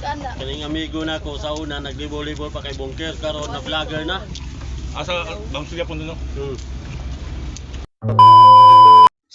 Kana. Kaning amigo na ko sa una naglibo-libo pa kay Bungker, karon na vlogger na. Asa bang po no?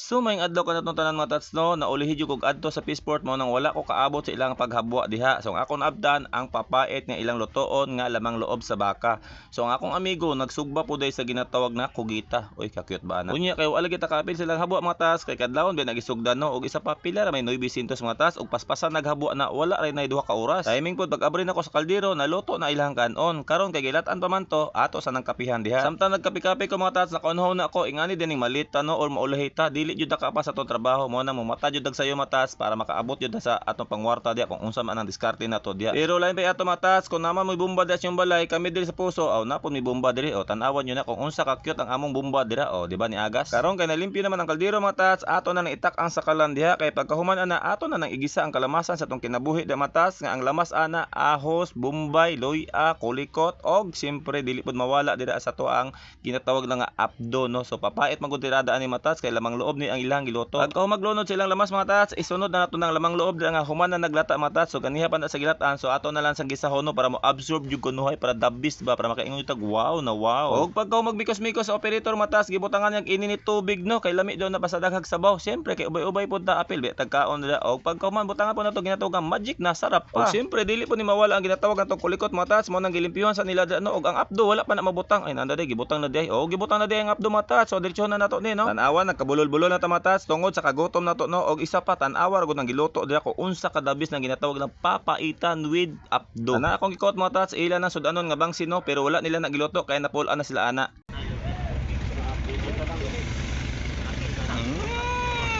So may adlaw kanatong tanan, mga tats, no, naulihi jud kog adto sa Peaceport, mao nang wala ko kaabot sa ilang paghabwa diha. So ang akong naabdan ang papait nga ilang lutoon nga lamang loob sa baka. So ang akong amigo nagsugba po day sa ginatawag na kugita. Uy, ka-cute ba na? Unya kay wala kita kapil silang habwa, mga tats, kay kadlawon ba nagisugdan, no, og isa pa pila ra may 900, mga tats, og paspasan naghabwa na wala ray nay 2 ka oras. Timing pod pag abri nako sa kaldero, naluto na ilang kanon. Karon kay gilatan pa man to, ato sa nang kapihan diha. Samtang nagkape-kape ko, mga tats, nakaunhaw na ako ingani dining malita, no, or maulahita, dili jud ka pa sa atong trabaho mo na mumata jud sayo matas para makaabot jud sa atong pangwarta diha kung unsa man ang diskarte nato diha. Pero lain pa ato, matas, kung naman mo'y bomba diha sa inyong balay, kami diri sa puso aw napon may bomba diri o tan-awan nyo na kung unsa ka cute ang among bomba dira o, di ba, ni agas. Karon kay nalimpyo naman ang kaldero, mga tats, ato na nang itak ang sakalan diha kay pagkahuman ana ato na nang igisa ang kalamasan sa atong kinabuhi diha, matas, nga ang lamas ana ahos, bombay, luya, kulikot og siyempre dili pud mawala dira sa ato ang ginatawag na nga apdo, no. So papait man gud tirada ani, matas, kay lamang loob ni ang ilang giluto. Pagka maglunod silang lamas, mga tats, isunod na nato ng lamang loob dira nga human na naglata, mga tats. So ganiha pa na sa gilatan, so ato na lang sang gisahon, no, para mo absorb jud kunuhay, para dabis ba, para makaingon tag wow na wow. Og pagka magmikos-mikos sa operator, matas, gibutangan niyang ini ni tubig, no, kay lami daw na basta daghag sabaw. Siyempre kay ubay-ubay pud ta apil bi tagkaon nila. Og pagka man butangan po nato ginatawag nga magic na sarap pa. Og siyempre dili po ni mawala ang ginatawag natong kulikot, mga tats, mo nang gilimpyuhan sa nila dira, no, og ang apdo wala pa na mabutang. Ay, nanda day gibutang na day. Og gibutang na day ang apdo, mga tats. So diretso na nato ni, no. Tan-awa nagkabulol-bulol na ta, mga tats, tungod sa kagutom nato, no. Og isa pa, tan-awa ra gud ang giluto dira ko unsa kadabis ng ginatawag ng papaitan with apdo. Ana akong gikot, mga tats, ila na sudanon nga bangsi, no, pero wala nila nagiluto kaya napul-an na sila ana.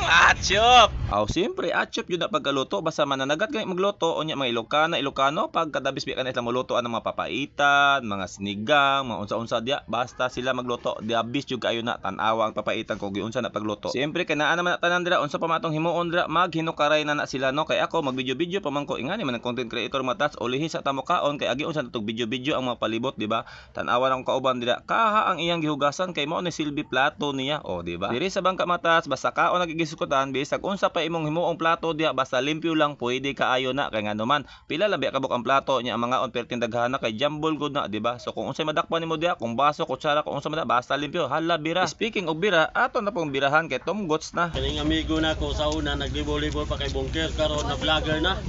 Achop! Aw, siyempre, achop yun na pagkaluto. Basta mananagat kami magluto, unya mga Ilocana, Ilocano, pagkadabis biya ka na sila muluto ang mga papaitan, mga sinigang, mga unsa-unsa diya. Basta sila magluto, diabis jud kayo na tan-awa ang papaitan ko giunsa na pagluto. Siyempre, kay naa naman na tanan dira, unsa pa man atong himuon dira, maghinukaray na na sila, no. Kay ako mag-video-video pa man ko, ingani man ang content creator, matas, ulihi sa tamo kaon kay agi unsa natog video-video ang mga palibot, di ba? Tan-awa lang kauban dira, kaha ang iyang gihugasan kay mao ni silbi plato niya, o di ba? Diri sa bangka, matas, basta kaon nagigisukutan, bisag unsa pa imong himuong plato diha, basta limpyo lang pwede kaayo na kay ngano man pila labi kabuk ang plato niya, ang mga on perting daghana kay jambol gud na, di ba? So kung unsay madakpan nimo diha, kung baso, kutsara, kung unsa man na, basta limpyo, hala bira. Speaking of bira, ato na pong birahan kay tumgots na. Kaning amigo na ko sa una naglibo-libo pa kay Bungker, karon na vlogger na.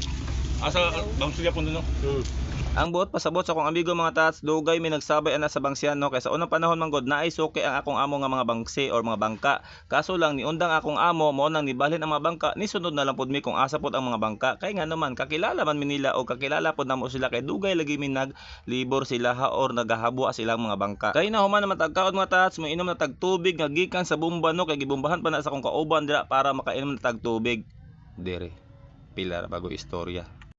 Asa bang po no? Ang buot pasabot sa akong amigo, mga tats, dugay mi nagsabay ana sa bangsian, no, kay sa unang panahon man gud naay suki ang akong amo nga mga bangsi or mga bangka. Kaso lang niundang akong amo, mao nang nibalhin ang mga bangka, nisunod na lang pud mi kung asa pud ang mga bangka. Kay nga naman kakilala man mi nila o kakilala pud namo sila kay dugay lagi mi naglibor sila ha or nagahabwa silang mga bangka. Kay na human naman tagkaon, mga tats, moinom na tag tubig nga gikan sa bomba, no, kay gibombahan pa na sa akong kauban dira para makainom na tag tubig. Dere. Pila ra bago istorya.